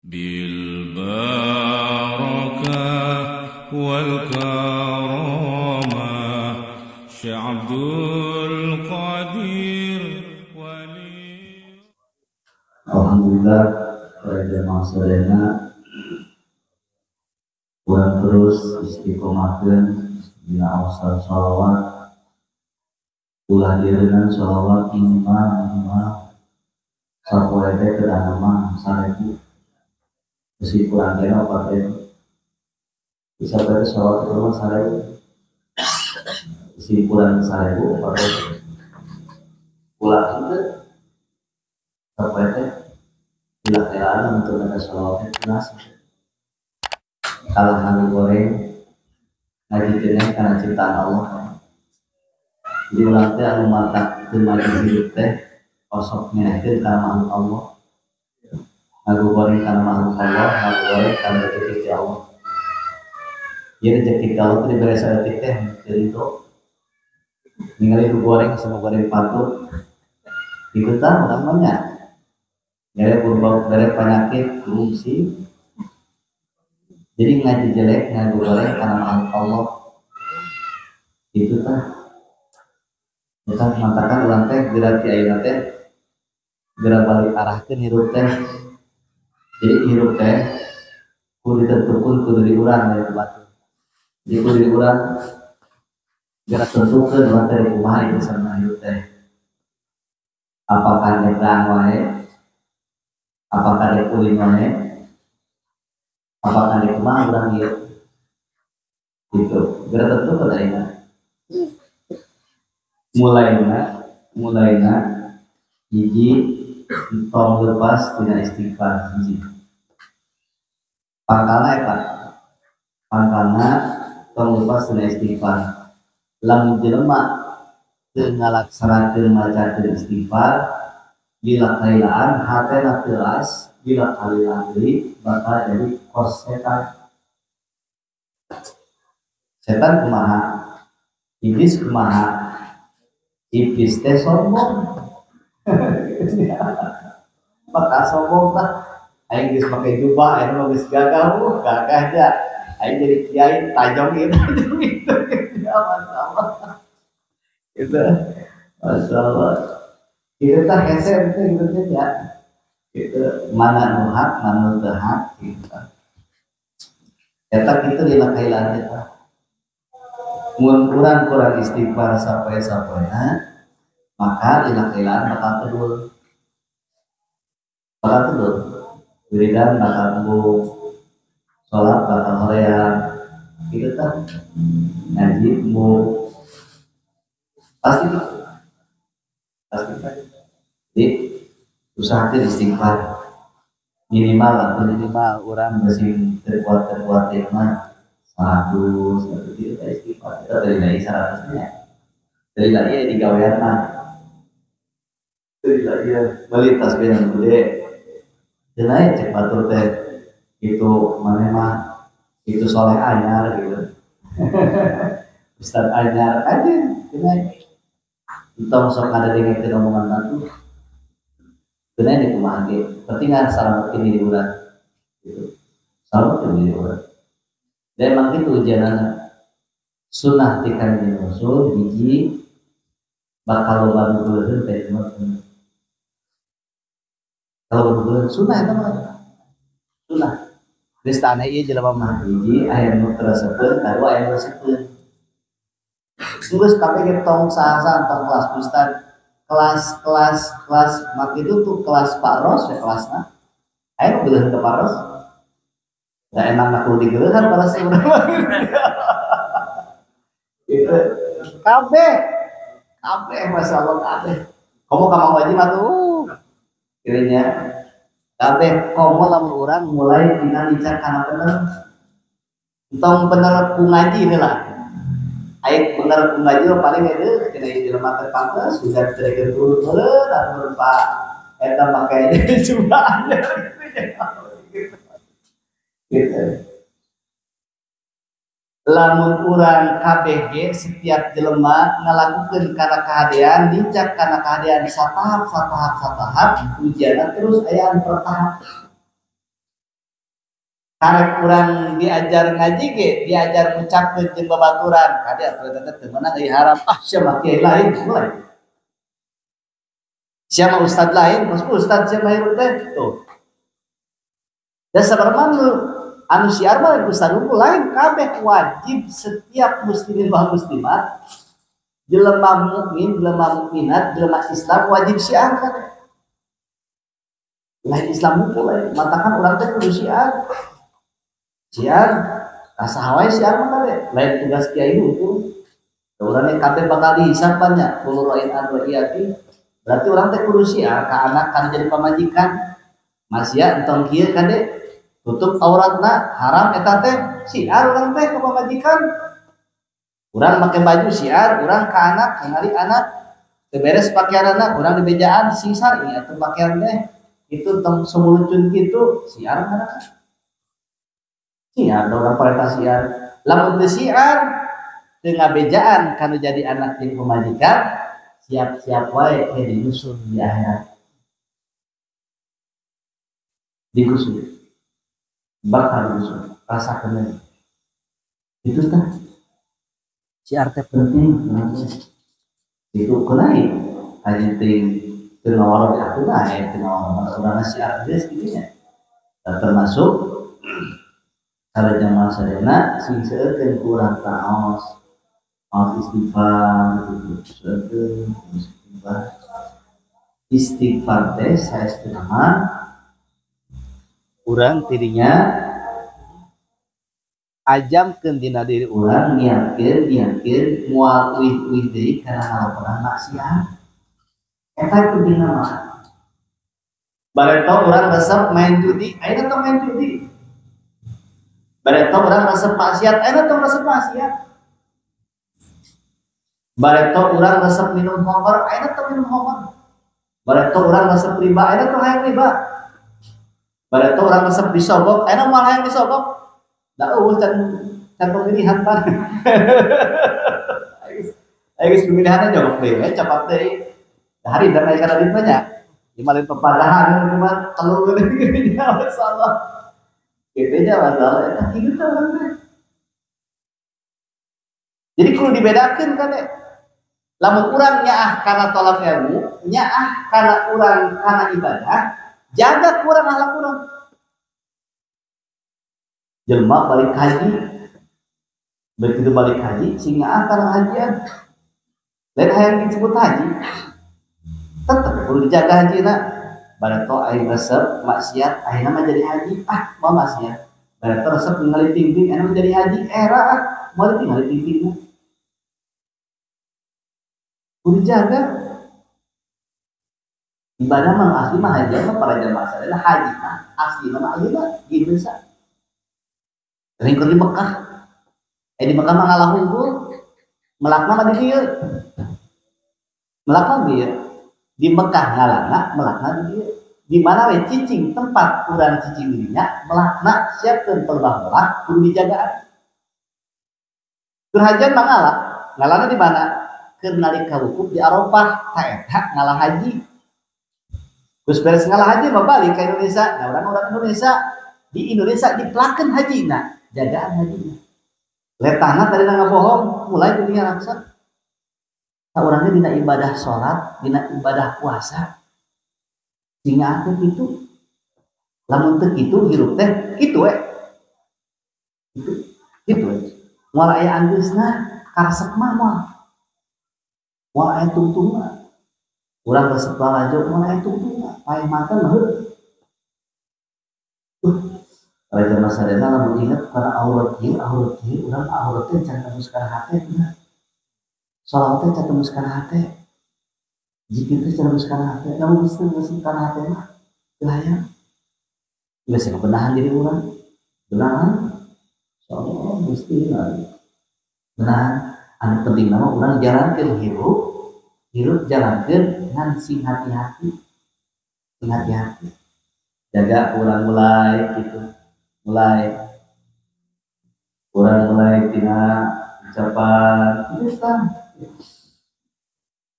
بالبركة والكرامة Syekh Abdul Qadir wali. Alhamdulillah para jamaah sadayana kurang terus istiqomahkeun dina awsal sholawat, ulah direunan sholawat minimal minimal sapoe teh kedah mah 1000 besi kurang kena 4000 bisa teh sholawat itu mah 1000 besi kurang 1000 4000 ulah itu sapoe teh bila-bilaan untuk ada sholawat itu nasi kalah halu goreng ngaji kene karena ciptaan Allah. Jadi ulah teh anu matak teu maju hidup teh osok ngeunahkeun kana makhluk Allah, ngagu goreng kana makhluk Allah, ngagu goreng kana rezeki ti Allah. Ieu rezeki ti Allah teh dibere saeutik teh teu ridho. Ningali nu goreng sama goreng patut kitu tah urang mah nya. Bere kurba bere penyakit korupsi. Jadi ngaji jelek ngagu goreng kana makhluk Allah. Itu tah. Kita matakan urang teh geura ti ayeuna teh geura balik arahkeun hirup teh. Jadi hirup teh kudu ditentukeun ku diri urang dari batu. Jadi ku diri urang geura tentukeun urang teh kumaha ieu sana hirup teh. Apakah nyebrang wae? Apakah dek ulin wae? Apakah dek kumaha urang ieu? Gitu. Geura tentukeun ayeuna. Mulaina hiji tong lepas tina istighfar hiji. Pangkalna eta. Pangkalna tong lepas tina istighfar. Lamun jelema teu ngalaksanakeun macakeun istighfar, bila kailaan hatena teuas, bila kalilaan deui bakal jadi kos setan. Setan kumaha? Iblis kumaha? Iblis teh sombong. Maka sombong tah. Aing geus make jubah, aing mah geus gagah, gagah nya. Aing jadi kiai tajong ieu, tajong itu. Ya masalah. Itu masalah. Itu tah hese teh gitu teh ya. Itu mana nu hak, mana nu teu hak gitu. Eta kitu dina kailan eta. Mun urang kurang istighfar sapoe-sapoena, maka dina kailan bakal kedul. Bakal kedul. Wiridan bakal embung, salat bakal hoream, gitu tah. Ngaji embung. Pasti gitu. Pasti. Jadi usahakeun istighfar. Minimal lah, minimal urang beusi terkuat-terkuat teh mah 100, satu itu istighfar. Kita dari lagi 100-nya. Dari lagi di gawean mah. Dari lagi beli tas band gede. Cenah cek batur teh itu maneh mah itu soleh anyar gitu. Ustaz anyar aja cenah. Entong sok ada dengekeun omongan batur. Cenah di kumaha ge. Penting kan salametkeun diri urang. Gitu. Salametkeun diri urang. Dan emang itu ujianana sunnah ti Kanjeng Rasul hiji bakal loba nu geuleuheun teh mah. Kalau geuleuheun sunnah eta mah. Sunnah. Geus tah aneh ieu jelema mah hiji aya nu teu resepeun, kadua aya nu resepeun. Geus kabeh ge tong saha-saha tong kelas ustad, kelas-kelas kelas mak itu tuh kelas Pak Ros ya kelasna. Aya nu geuleuheun ka Pak Ros. Da emang nak kudu digeuleuhan para sebenarnya. Gitu. Kabeh. Kabeh masalah kabeh. Komo ka Mang Waji mah tuh. Kirinya. Kabeh komo lamun urang mulai dina nincak kana bener. Entong bener ku ngaji heula. Aing bener ku ngaji mah paling eueuh cenah ieu jelema teh pantes sudah teu turun heueuh atur Pak eta make jubah gitu. Lamun urang KBG setiap jelema ngalakukeun kana kahadean, nincak kana kahadean satahap satahap satahap, ujianna terus aya anu pertahap. Karek urang diajar ngaji ge, diajar ngucapkeun jeung babaturan, kade atuh eta teh teu meunang euy haram. Ah sia mah kiai lain mulai. Sia mah ustad lain, kos ustad sia mah hirup teh tuh. Da sabar mah anu syiar mah ustad unggul lain kabeh wajib setiap muslimin wal muslimat jelema mukmin, jelema mukminat, jelema Islam wajib syiar kabeh. Lain Islam unggul lain, matakan urang teh kudu syiar. Syiar, rasa hawaii syiar mah kabeh, lain tugas kiai unggul. Urang teh kabeh bakal dihisab banyak, kullu ra'in an ra'iyati. Berarti urang teh kudu syiar ka anak kana jadi pamajikan. Masya entong kieu kade tutup auratna haram eta teh syiar urang teh ka pamajikan. Urang make baju syiar, urang ka anak, ningali anak teu beres pakaianna, urang dibejaan sisar ieu atuh pakaian teh. Itu tong sumulucun kitu syiar kana. Syiar da urang parentah syiar. Lamun teu syiar teu ngabejaan kanu jadi anak jeung pamajikan, siap-siap wae ke digusur di akhirat. Digusur. Bakal digusur, rasakeun. Itu tah. Syiar teh penting. Itu kunaik. Haji teuing teu ngawaro di atuh naik, teu ngawaro urang syiar geus kitu nya. Termasuk kalau jamaah sadayana sing seueurkeun ku urang taos. Maaf istighfar gitu, seueurkeun istighfar. Istighfar teh saestuna mah urang tidinya ajamkeun dina diri urang niatkeun moal uih-uih deui kana ngalakonan maksiat. Eta pentingna mah. Bareto urang resep main judi, ayeuna tong main judi. Bareto urang resep maksiat, ayeuna tong resep maksiat. Bareto urang resep minum khamr, ayeuna tong minum khamr. Bareto urang resep riba, ayeuna tong hayang riba. Bareto urang resep disogok, ayeuna moal hayang disogok. Da eueuh can pemilihan pan. Ayo geus pemilihanna jogok deui we capat deui. Da hari dan aya kana duit banyak. Ieu mah lain pepadahan kumaha telu geuning nya masalah. Kitu nya masalah eta kitu teh urang teh. Jadi kudu dibedakeun kan deh. Lamun urang nyaah kana tolak ilmu, nyaah kana urang kana ibadah, jaga kurang akhlak urang. Jelma balik haji, begitu balik haji, sing nyaah kana hajian. Lain hayang disebut haji, tetep kudu dijaga hajina. Bareto aing resep maksiat, ayeuna mah jadi haji, ah mau maksiat. Bareto resep ningali ting-ting, ayeuna mah jadi haji, era ah mau tinggal ting-ting. Kudu dijaga. Ibadah mah asli mah haji mah para jamaah sadaya haji mah asli mah ayeuna di Indonesia. Ringkur di Mekah. Di Mekah mah ngalah unggul, melakna mah di dieu. Melakna dieu. Di Mekah ngalana, melakna di dieu. Di mana we cicing tempat urang cicing dirinya, melakna siapkeun pelbah melak kudu dijagaan. Keur hajian mah ngalah, ngalana di mana? Keur nalika wukuf di Arafah, ta eta ngalah haji. Geus beres ngalah haji mah balik ka Indonesia. Nah, urang-urang Indonesia di Indonesia diplakeun hajina, jagaan hajina. Letahna tadi ngabohong, mulai dunia raksa. Nah, orangnya dina ibadah sholat, dina ibadah puasa. Sehingga teh kitu. Lamun teu kitu hirup teh kitu we. Kitu, kitu we. Moal aya anggeusna, karesep mah moal. Moal aya tungtungna. Urang resep lalajo moal aya tungtungna, paeh makan mah heuh. Para jamaah sadayana lamun inget kana aurat ieu, urang aurat teh can tembus kana hate cenah. Sholawat teh can tembus kana hate. Zikir teh can tembus kana hate. Lamun geus tembus kana hate mah teu hayang. Geus benahan diri urang. Benahan. Insyaallah mesti benahan. Anu penting mah urang jalankeun hirup, hirup jalankeun ngan sing hati-hati. Sing hati-hati. Jaga urang mulai gitu. Mulai kurang mulai tina ucapan Islam.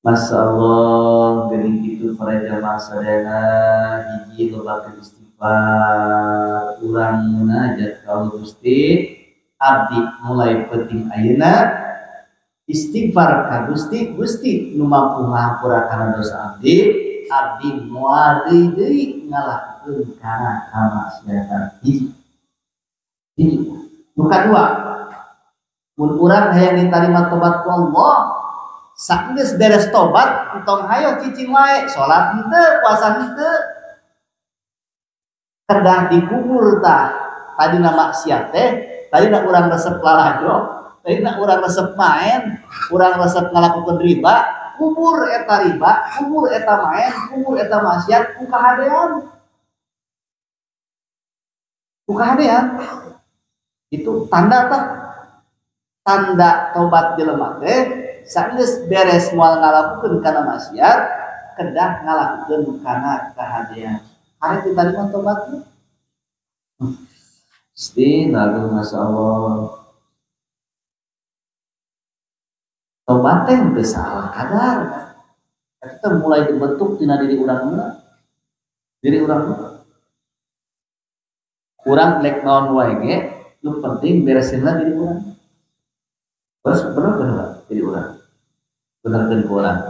Masya Allah, geuning kitu para jamaah sadayana hiji lobakeun istighfar. istighfar, urang munajat ka Allah Gusti abdi mulai penting ayeuna istighfar ka Gusti, Gusti nu mampu ngahampura kana dosa abdi, abdi moal deui ngalakukeun kana kamaksiatan. Hiji. Hiji. Nu kadua, mun urang hayang ditarima tobat ku Allah, saenggeus beres tobat entong hayo cicing wae, salat henteu, puasa henteu. Kedah dikubur tah. Tadina maksiat teh, tadina urang resep lalajo, tadina urang resep main, urang resep ngalakukeun riba, kubur eta riba, kubur eta main, kubur eta maksiat ku kahadean. Ku kahadean. Itu tanda tah. Tanda tobat jelema teh saenggeus beres moal ngalakukeun kana maksiat, kedah ngalakukeun kana kahadean. Arek ditarima tobatna. Gusti, lalu Masya Allah. Tobat teh teu salah kadar. Eta mulai dibentuk tina diri urang heula. Diri urang heula. Urang lek naon wae ge, nu penting beresinlah diri urang. Terus bener-bener diri urang. Benerkeun ku urang.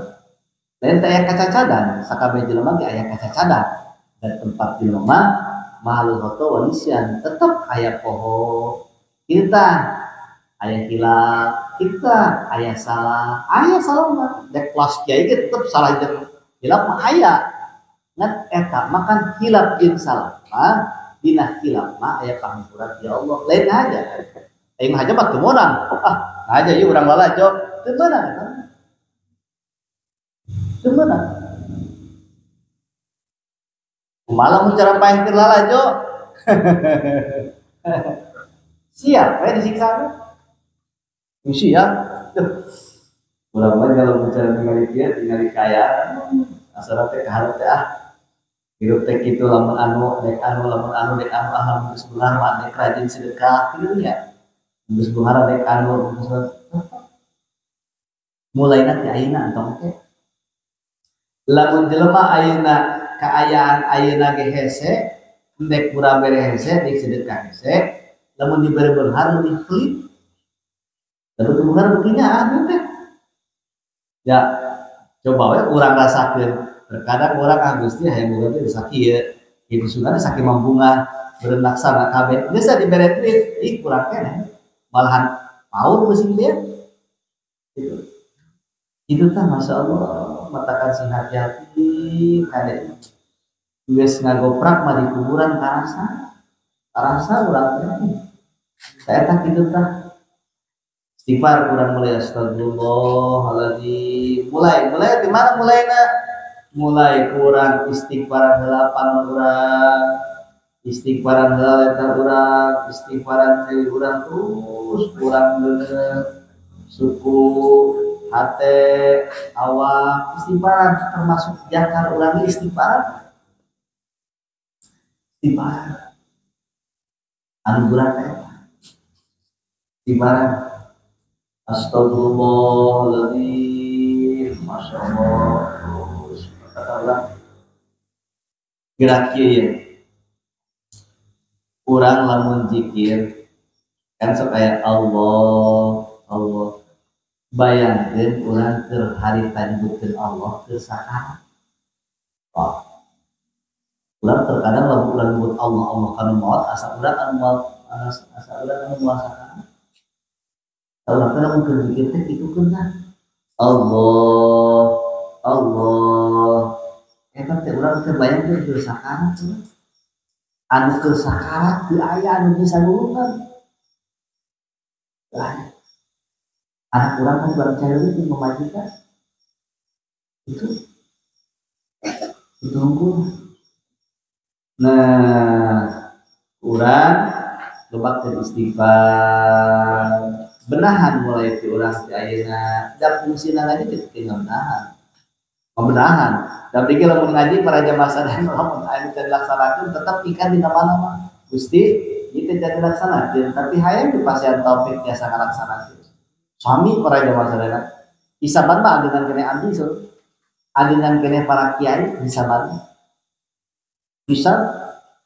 Lain teh aya kacacadan, sakabeh jelema ge aya kacacadan. Dan tempat jelema mahalul khoto wa nisyan, tetep aya poho. Kita aya hilaf, kita aya salah mah. Dek kelas kiai ge tetep salah jeung hilaf mah aya. Ngan eta mah kan hilaf jeung salah mah, dina hilaf mah aya panghampura ti Allah. Lain aja. Aing mah aja mah teu meunang. Ah, aja ieu urang lalajo. Teu meunang eta. Teu meunang. Malah mun cara paeh keur lalajo. Siap we disiksa teh. Siap. Urang mah kalau bicara ningali kieu ningali kaya asal teh kaharep teh ah. Hirup teh kitu lamun anu dek anu lamun anu dek anu ah lamun geus beunghar mah dek rajin sedekah kitu nya. Geus beunghar dek anu geus mulaina ti ayeuna entong teh. Lamun jelema ayeuna kaayaan ayeuna ge hese, endek kurang bere hese, dek sedekah hese, lamun dibere beunghar leuwih pelit. Lamun beunghar beukinya anu teh. Ya, coba we urang rasakeun. Terkadang urang ah Gusti hayang boga teh bisa kieu. Kitu sugana saking mambungah beureun laksana kabeh. Geus dibere duit, ih kurang keneh. Malahan paur meusing dia. Gitu. Itu tah Masya Allah, matakan sing hati-hati kade. Geus ngagoprak mah di kuburan karasa. Karasa urang teh. Saya tah kitu tah. Istighfar kurang mulai astagfirullahaladzim. Mulai di mana mulaina? Mulai kurang istighfaran heula panon urang. Istighfaran heula eta urang, istighfaran teh urang terus kurang bener. Suku, hate, awak, istighfaran termasuk jakar urang istighfaran. Istighfar. Anu berat eta. Istighfaran. Astagfirullahaladzim, Masya Allah. Terus kata Allah, gerak kieu ya. Urang lamun zikir kan sok aya Allah, Allah. Bayangkeun urang keur harita nyebutkeun Allah keur sakarat. Oh. Urang terkadang lamun urang nyebut Allah, Allah kana maot asa urang anu maot, asa urang anu moal sakarat. Urang teh lamun keur zikir teh kitu keun Allah, Allah. Eta teh urang teh bayangkeun keur sakarat. Anu keur sakarat teu aya anu bisa nulungan. Teu aya. Anak urang kan barang cari jeung pamajikan. Itu unggul. Nah, urang lebak keur istighfar. Benahan mulai ti urang ti ayeuna. Da fungsina ngaji teh tinggal benahan. Pembenahan. Da pikir lamun ngaji para jamaah sadaya lamun anu teu dilaksanakeun tetep ikan dina mana-mana. Gusti, ieu teh jadi dilaksanakeun, tapi hayang dipasihan taufik tiasa ngalaksanakeun. Suami para jamaah sadaya isaban mah adegan kene abdi so. Adegan kene para kiai isaban. Bisa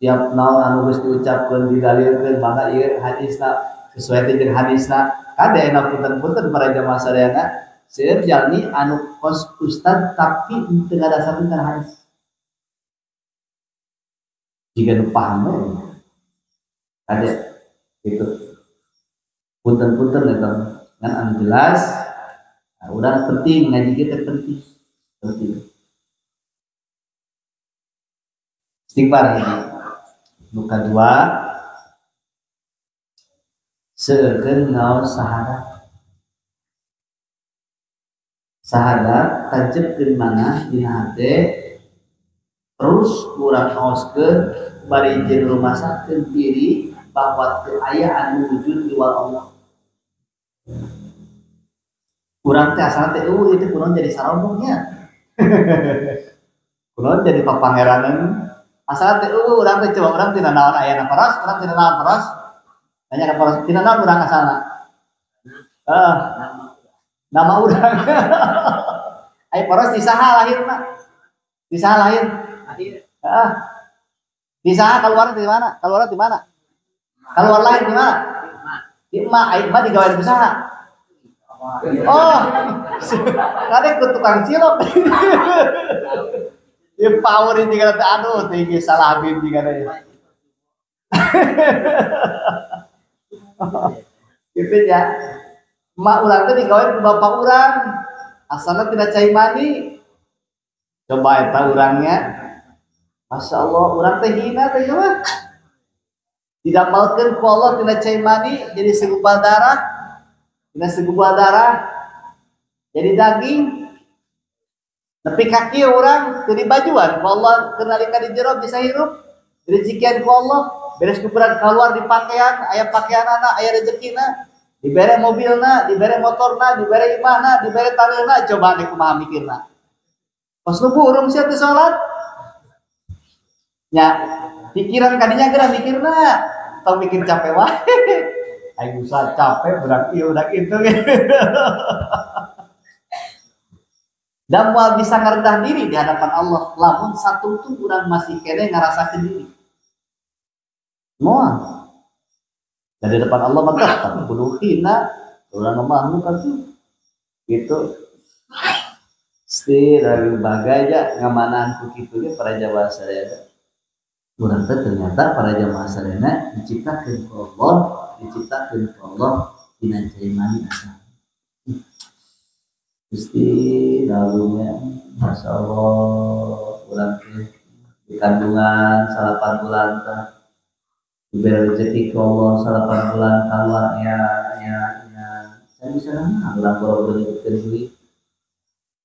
Tiap naon anu geus diucapkeun didalilkeun mangga ieu hadisna sesuai jeung hadisna. Kade enak punten-punten para jamaah sadayana seueur jalmi anu kos ustad tapi teu ngadasarkeun kana hadis. Jika nu paham we. Kade gitu. Punten-punten eta ngan anu jelas nah, urang penting ngaji kita penting. Penting. Istighfar ini. Nu kadua seukeun ngaos sahadat. Sahadat tancapkeun manah dina hate terus urang ngaoskeun bari jeung rumasakeun diri bahwa teu aya anu wujud luar Allah. Urang teh asalna teh eueuh itu kunaon jadi sarombongnya. Kunaon jadi papangeranan. Asal teh eueuh urang teh coba urang tina naon ayana paros, urang tina naon paros. Nanya ka paros, tina naon urang asalna? Heeh. Nama urang. Ai paros di saha lahirna? Di saha lahir? Lahir. Heeh. Di saha keluar di mana? Keluar di mana? Keluar lahir di mana? Di emak, ai emak digawe ku saha? Oh. Kade ku tukang cilok. Dia power ini juga nanti aduh tinggi salah bin juga deh. Gitu ya. Mak urang teh digawe ku bapak urang. Asalna tidak cai mani. Coba eta urangnya. Masya Allah, urang teh hina teh mah. Didamalkeun ku Allah tina cai mani jadi segumpal darah. Tina segumpal darah jadi daging. Nepi ka kieu urang teu dibajuan ku Allah keur nalika di jero bisa hirup. Direzekian ku Allah, beres kuburan keluar di pakaian, aya pakaianana, aya rezekina, dibere mobilna, dibere motorna, dibere imahna, dibere taneuhna, coba deh kumaha mikirna. Pas nu burung sia teu salat. Nya, pikiran kadinya geura mikirna, tong mikir capek wae. Aing usah capek budak ieu budak itu. Dan moal bisa ngerendah diri di hadapan Allah lamun satu tuh urang masih kene ngarasakeun diri. Moal. Dan di depan Allah mah tetep kudu hina, urang mah muka tuh. Gitu. Pasti dari berbagai ya ngamanan ku kitu ge para jamaah sadayana. Urang teh ternyata para jamaah sadayana diciptakeun ku Allah, diciptakeun ku Allah dina cai mani asal. Gusti dalungnya, Masya Allah, urang teh di kandungan 8 bulan tah, diberi rezeki ku Allah 8 bulan keluar ya ya ya, saya bisa nama urang boro-boro nyebutkeun duit,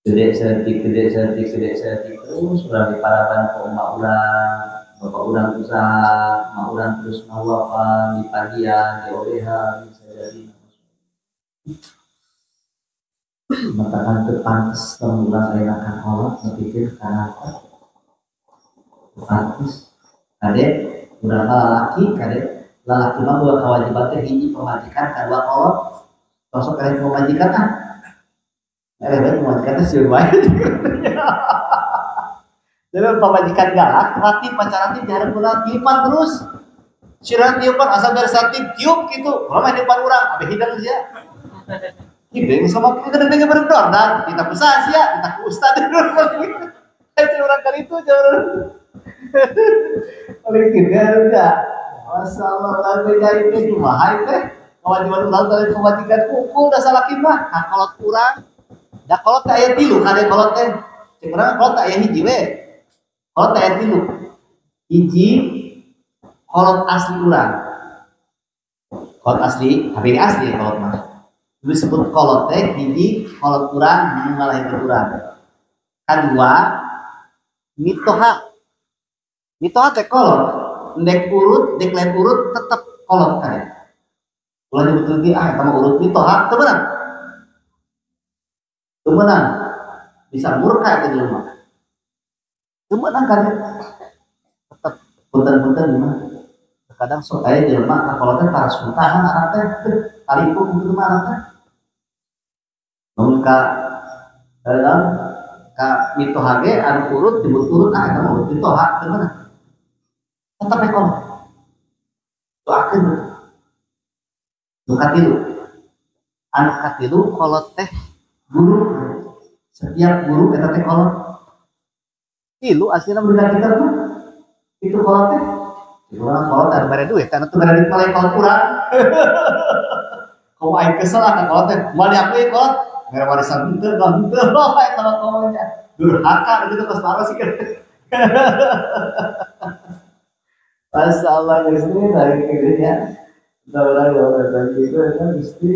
gede setik gede setik gede setik terus urang diparaban ku emak urang, bapak urang usaha, emak urang terus ngawapan di pagian, di OBH bisa jadi. Matakan terpantas pengulang enakan Allah berpikir karena apa? Terpantas. Kade, udah lalaki, kade lalaki mah buat kewajiban teh hiji pemajikan kadua kolot. Sosok kalian pemajikan ah. Baik pemajikan teh sieun wae. Jadi pemajikan galak, ratip pacaran diharap ulah tiupan terus. Sirah tiupan asal beres tiup gitu. Kalau main depan urang, abe hidang sia. Kita sama kita gede berdor dan kita besar sih ya, kita ke ustad itu orang kali itu jangan paling tidak enggak. Masya Allah, orang beda itu cuma hai teh kewajiban ulang dari kewajiban pukul dah salah mah. Nah, kolot kurang, dah kolot teh aya tilu, kade kolot teh. Cek urang kolot teh aya hiji we. Kolot teh aya tilu. Hiji kolot asli urang. Kolot asli, tapi ini asli kolot mah. Disebut kolot teh hiji kolot urang nu ngalahirkeun urang. Kadua mitoha. Mitoha teh kolot, ndek urut, ndek lain urut tetep kolot kade. Ulah nyebut lagi ah eta mah urut mitoha teu meunang. Teu meunang. Bisa murka eta jelema. Teu meunang kade. Tetep punten-punten mah. Terkadang sok aya jelema ka kolot teh tara sultanan anak teh talipu kitu mah anak teh. Namun ka dalam ka mitoha ge anu urut disebut urut ah eta mah urut mitoha teu meunang. Tetep we kolot. Doakeun. Nu katilu. Anu katilu kolot teh guru. Setiap guru eta teh kolot. Tilu aslina budak kita tuh. Itu kolot teh. Urang kolot anu mere duit, anu teu mere duit malah kolot urang. Komo aing kesel ka kolot teh, moal diakui kolot, mere warisan henteu, henteu bae kalau komonya. Durhaka begitu kos parah sih. Masya Allah Gusti dari kirinya. Mudah-mudahan gitu ya Gusti.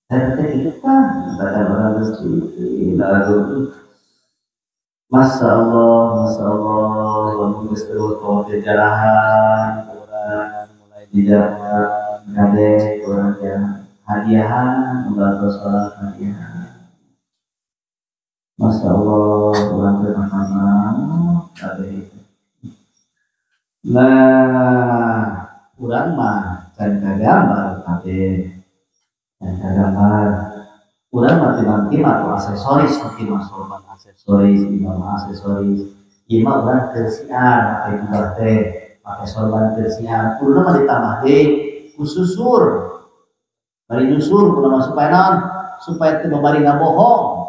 Dan kita mudah-mudahan Gusti. Masya Allah, Masya Allah, lamun geus eueuh jajarahan, urang mulai dijarahan, kade urang ya hadiahan, membantu sholat hadiahan. Masya Allah, urang teh mana kade. Nah, urang mah can kagambar kade, can kagambar. Urang mah timang atau aksesoris, mah sorban aksesoris, imam aksesoris, imam urang kersian, pakai jubah teh, pakai sorban kersian, kurang mah ditambah deui ku susur, bari nyusur kudu mah supaya naon, supaya teu bari ngabohong,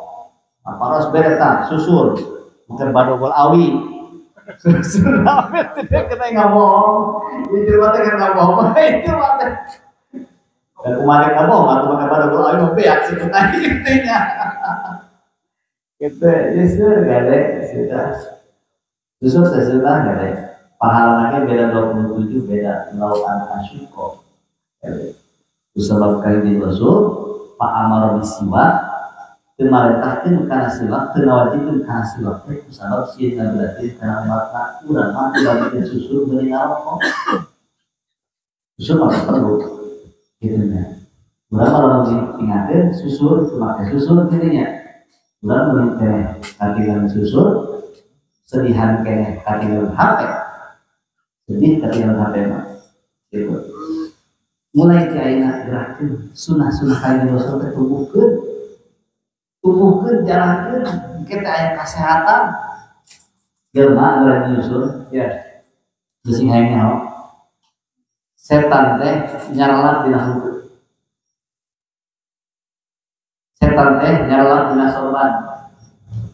aparos bereta susur, mungkin badogol awi, susur awe teu kena ngabohong, itu mah teh kena ngabohong, itu mah teh. Dan kemarin kamu atau pakai badogol awi mau beak sih tadi intinya. Gitu, justru gak ada sudah. Justru sesudah gak ada. Pahalanya beda 27 beda lautan asyuko. Sebab kali di Rasul, Pak Amar bisiwak, temarentahkan karena siwak, tenawajibkan karena siwak. Sebab sih berarti karena mata kurang mati bagi susu beri ngarokok. Susu mah perlu. Gitu nya. Urang kalau mau ingatin susur, pakai susur gitu nya. Urang mau keneh katingan susur, sedihan keneh katingan HP. Sedih katingan HP mah. Gitu. Mulai ti ayeuna gerakeun sunah-sunah kanjeng Rasul teh tumbuhkeun. Tumbuhkeun jalankeun engke teh aya kasehatan. Jelema urang nyusul ya. Geus hayang nyaho. Setan teh nyarelap dina hungkul. Setan teh nyarelap dina sorban.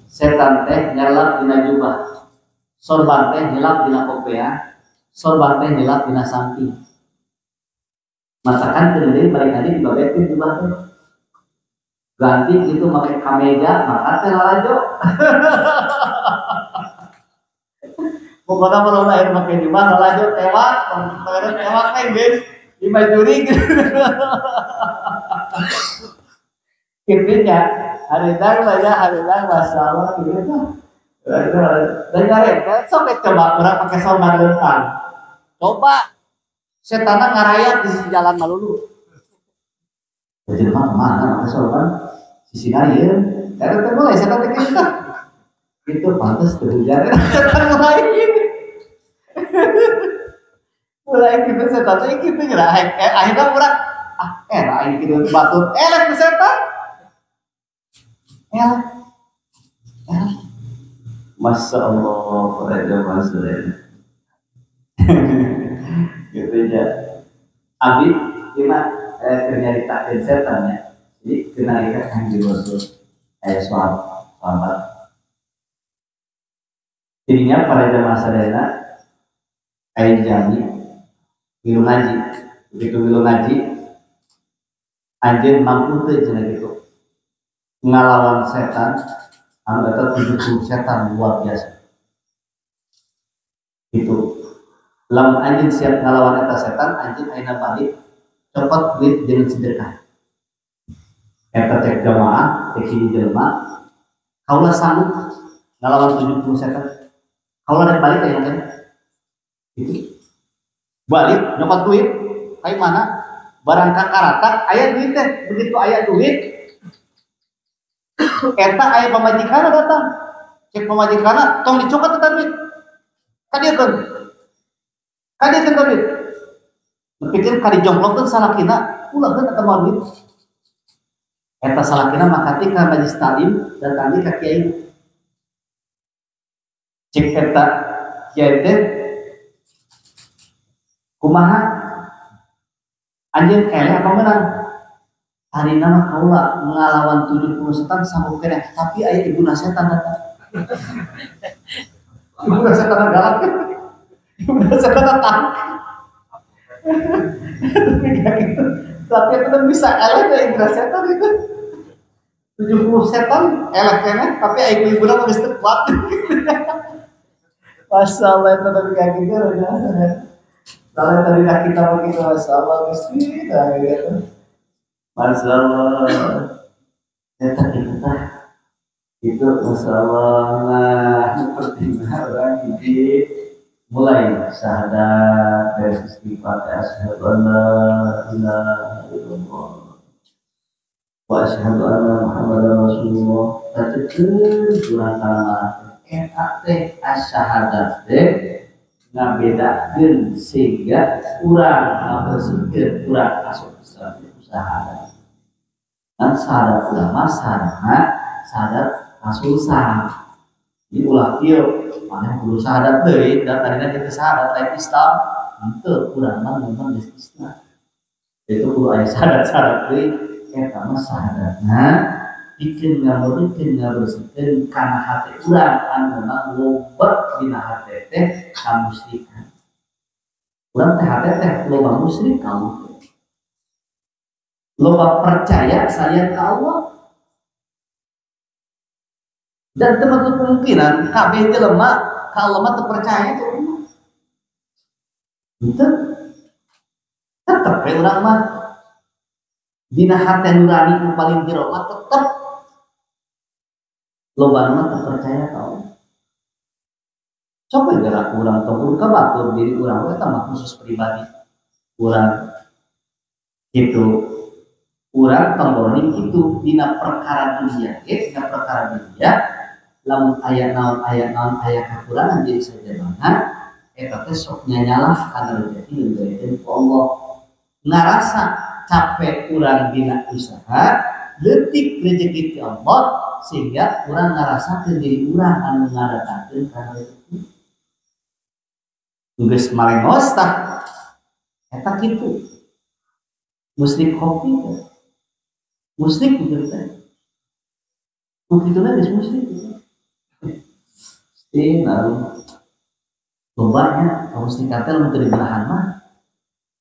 Setan teh nyarelap dina jubah. Sorban teh nyelap dina kopea. Sorban teh nyelap dina samping. Matakan teu deui balik lagi dibabetin jubah teh. Ganti itu make kameja, maka teh lalajo. Pokoknya kalau lahir pakai jubah, lalajo tewak, tewak teh guys, lima juri gitu. Intinya, hari dang banyak, hari dang masalah gitu. Dan nyari, sok coba orang pakai sorban lempang. Coba, setanah ngarayat di sisi jalan malulu. Jadi mah kemana pakai sorban? Sisi lain, karena mulai setan teh kita. Itu pantas terhujan, setan mulai gitu. Mulai gitu setan teh gitu nyerah. Akhirnya murah. Ah, era ini gitu batu. Elek setan. Elek. Elek. Masya Allah, raja masya. Gitu ya. Abi, gimana nyaritakeun setan ya. Jadi kenalika kanjeng Rasul sahabat. Jadinya pada jamaah sadayana aya jami milu ngaji. Begitu milu ngaji anjeun mampu teu cenah kitu ngalawan setan anu eta 70 setan luar biasa. Itu lamun anjeun siap ngalawan eta setan anjeun ayeuna balik copot duit jeung sedekah. Eta cek jamaah cek hiji jelema kaula sanggup ngalawan 70 setan. Kaula rek balik aya kan? Itu. Balik nyokot duit kayak mana? Barang kakaratak aya duit teh, begitu aya duit eta aya pamajikanna datang. Cek pamajikanna tong dicokot eta duit. Kadieukeun. Kadieukeun duit. Nepikeun ka dijongklokkeun salakina, ulahkeun eta mah duit. Eta salakina makati ka majelis taklim datang ka kiai. Cek eta kiai teh Kumaha anjeun eleh apa menang? Hari nama kaula ngalawan 70 setan sanggup keneh, tapi aya ibuna setan datang. Ibuna setan galak. Ibuna setan datang. Tapi gak gitu. Tapi itu bisa eleh teh ibuna setan itu. 70 setan eleh keneh, tapi aya ibuna mah geus teu kuat. Masalah itu tapi gak gitu. Soalnya tadi kita begitu masalah mesti gitu. Masalah eta kita itu masalah. Nah, pertimbangan orang ini mulai syahadat dari istighfar asyhadu an la ilaha illallah wa asyhadu anna muhammadar rasulullah. Tacikeun urang kana eta teh asyahadat teh ngabedakeun sehingga urang ngabersihkeun urang asup Islam usaha. Dan syahadat ulama sarana syahadat rasul sah. Jadi ulah kieu maneh kudu syahadat deui da tadina kita syahadat lain Islam henteu urang mah memang geus Islam. Itu kudu aya syahadat-syahadat deui eta mah syahadatna pikeun ngamurikeun ngabersihkeun kana hate urang anu memang loba dina hate teh kamusyrikan. Urang teh hate teh loba musyrik ka Allah. Loba percaya saya ke Allah. Dan teman kemungkinan kabeh jelema ka Allah mah teu percaya itu. Henteu. Tetep we urang mah dina hate nurani nu paling jero mah tetep loba mah teu percaya ka Allah. Coba gerak urang tong kudu ka batur diri urang we eta mah khusus pribadi urang. Gitu. Urang tonggoning itu dina perkara dunia, ya, dina perkara dunia, lamun aya naon aya kakurangan jadi sajabana, eta teh sok nyanyalah kana rezeki nu diberikan ku Allah. Ngarasa capek urang dina usaha, leutik rezeki ti Allah sehingga urang ngarasakeun diri urang anu ngadatangkeun kana rezeki. Geus malengos tah eta kitu. Musyrik kopi teh. Musyrik gitu teh. Kukituna geus musyrik. Teh lalu lobanya kamusyrikan teh lamun teu dibelahan mah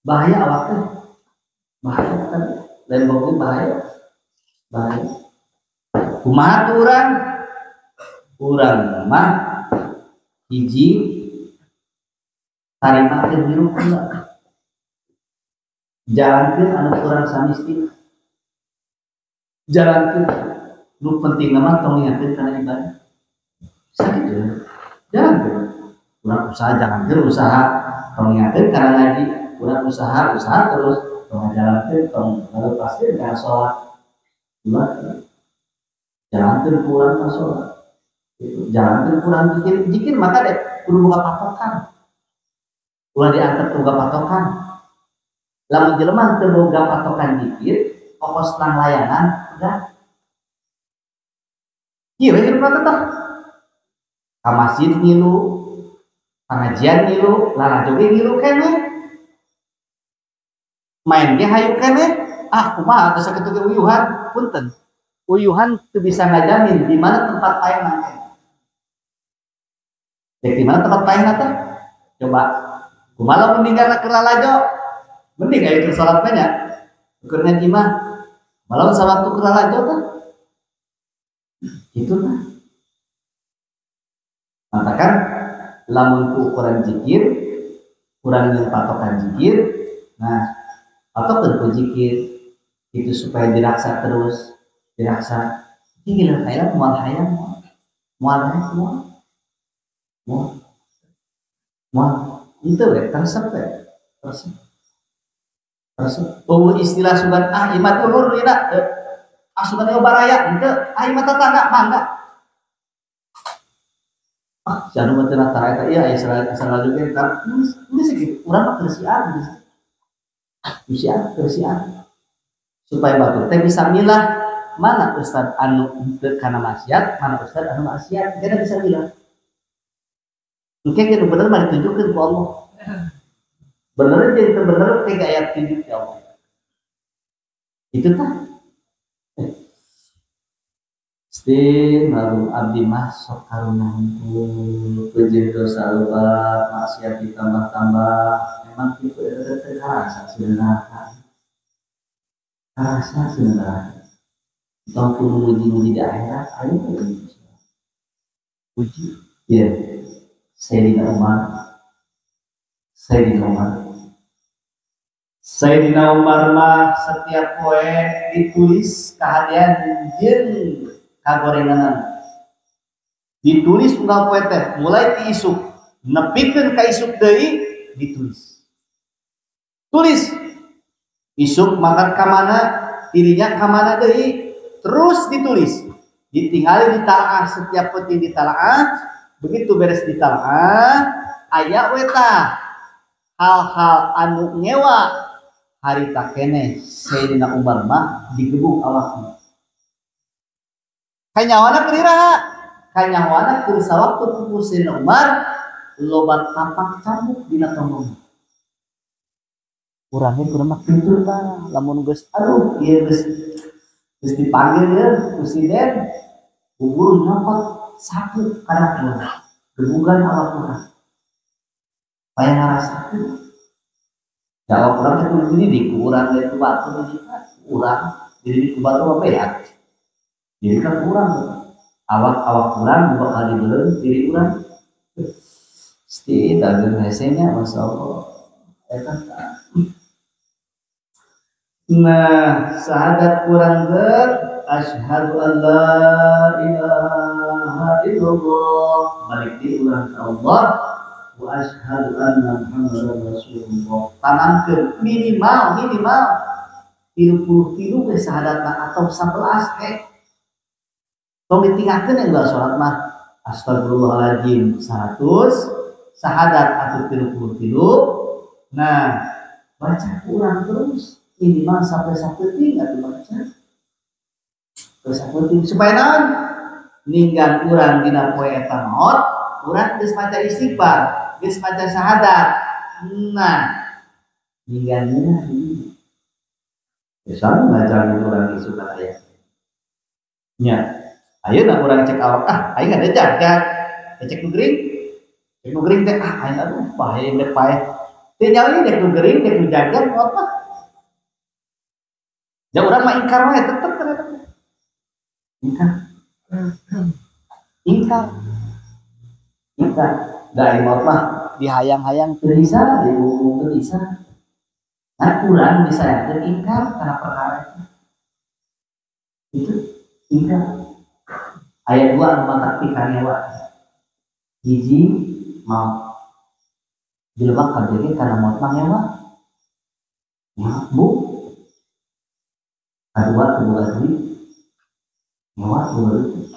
bahaya awak teh. Bahaya kan lain boga bahaya. Bahaya. Kumaha tuh urang? Urang mah hiji tarimakeun hirup heula. Jalankeun anu kurang samistik. Jalankeun nu penting mah tong ingatkeun kana ibadah. Sakitu. Jalankeun. Urang usaha jalankeun usaha, tong ingatkeun kana ngaji, urang usaha usaha terus tong jalankeun tong ngalepaskeun kana salat. Ulah jalankeun kurang kana salat. Gitu. Jalankeun kurang zikir, zikir maka deh kudu boga patokan. Ulah diantar boga patokan. Lamun jelema teu boga patokan zikir, pokos nang layangan udah. Ieu we hirup teh tah. Ka masjid ngilu, pengajian ngilu, lalajo ge ngilu keneh. Main ge hayu keneh. Ah kumaha geus sakitu ge uyuhan, punten. Uyuhan teu bisa ngajamin di mana tempat paehna teh. Dek di mana tempat paehna teh? Coba kumaha lamun ninggalna keur lalajo? Mending aya keur salat banyak. Keur ngaji mah malah sawaktu keur lalajo teh. Itu lah. Maka kan lamun ku ukuran zikir, kurang yang patokan zikir, nah patokan ku zikir itu supaya diraksa terus, diraksa. Ini gila hayang, mual hayang, mual hayang, mual, mual, mual. Itu we, teresep we, teresep, teresep. Oh istilah sugan ah imat ulur dina, ah sugan baraya, itu ah imat tetangga mangga. Ah, jangan mah teu tara eta ieu aya salah juga entar. Ini segitu, urang mah keur siar geus. Siar, keur siar. Supaya batur teh bisa milah mana ustad anu henteu kana maksiat, mana ustad anu maksiat, kita bisa milah. Engke kudu bener mah ditunjukkeun ku Allah. Bener jadi bener tiga ayat 7 ya Allah. Itu tah. Stin lalu abdi masuk karuna hungkul peujeuh dosa loba maksiat ditambah-tambah memang kitu eta teh karasa sebenarnya. Karasa sebenarnya. Tong kudu nguji-nguji di akhirat ayo uji. Ya. Sayyidina Umar. Sayyidina Umar. Sayyidina Umar mah setiap poe ditulis kahadean jeung kagorenganan. Ditulis unggal poe teh mulai ti isuk nepikeun ka isuk deui ditulis. Tulis isuk mangkat ka mana, dirinya ka mana deui, terus ditulis. Ditinggali ditalaah setiap penting ditalaah, begitu beres ditalaah aya we tah hal-hal anu ngewa harita keneh Sayyidina Umar mah digebuk awakna. Kanyawana keur iraha? Kanyawana keur sawaktu ku Sayyidina Umar loba tapak cambuk dina tonggong. Urang ge kudu mah kitu tah, lamun geus aduh ieu geus geus dipanggil ieu presiden bubur nyokot sapu kana urang. Gebugan awak urang. Paya ngarasakeun. Da awak urang teh kudu dididik ku urang teh ku batur dididik urang, dididik ku batur mah beak. Jadi kan kurang awak-awak kurang bakal dibeuleum diri urang. Pasti dageung hesenya masyaallah. Eta. Nah, syahadat kurang ger asyhadu an la ilaha illallah balik di urang ka Allah wa asyhadu anna Muhammadar Rasulullah. Tanamkeun minimal minimal 33 we syahadatna atau 11 he. Tong ditinggalkeun yang salat mah astagfirullahaladzim 100 syahadat atau 33. Nah, baca kurang terus minimal sampai saeuting atuh baca. Saeuting supaya naon? Ninggal urang dina poe eta maot, urang geus maca istighfar, geus maca syahadat. Nah, ninggal ngeunah deui. Biasana maca urang isukan aya. Nya, ayeuna urang cek awak ah aing ada jaga cek nu gering cek nu gering teh ah aing aduh paeh dek paeh teu nyawi dek nu gering dek nu jaga maot mah ja urang mah ingkar wae tetep kan eta ingkar ingkar ingkar da aing maot mah dihayang-hayang teu bisa dibungkung teu bisa nah urang bisa teu ingkar kana perkara itu ingkar. Ayat 2 anu matak pikangewa. Hiji mau jelema kabeh kana maot mah ngewa. Ya, bu. Kadua teu boga duit. Ngewa teu boga duit.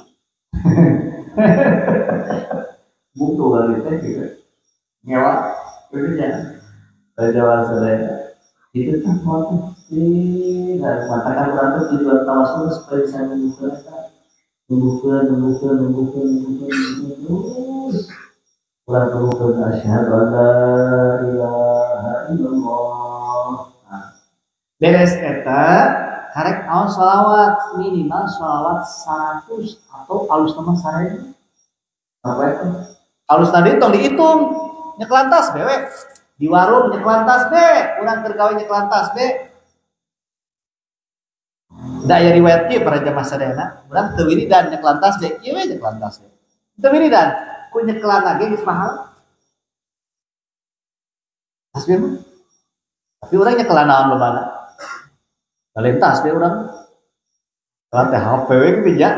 Bu teu boga duit teh gitu. Ngewa itu nya. Jawa sadaya. Itu tah maot teh. Matakan urang teh tujuan tawasul supaya bisa nyembuhkeun eta. Numbuhkeun, numbuhkeun, numbuhkeun, numbuhkeun, terus. Urang numbuhkeun asyhadu an la ilaha illallah. Nah, beres eta karek naon sholawat minimal sholawat 100 atau alus mah 1000. Apa itu? Alus tadi tong dihitung nyeklantas bewe. Di warung nyeklantas be, urang keur gawe nyeklantas be. Da aya riwayat kieu para jamaah sadayana, urang teu wiridan nyeklantas be, kieu we nyeklantas be. Teu wiridan, ku nyekelana ge geus mahal. Tasbih mah. Tapi urang nyekelan naon lobana. Lain tasbih urang. Kalau teh HP we kitu nya.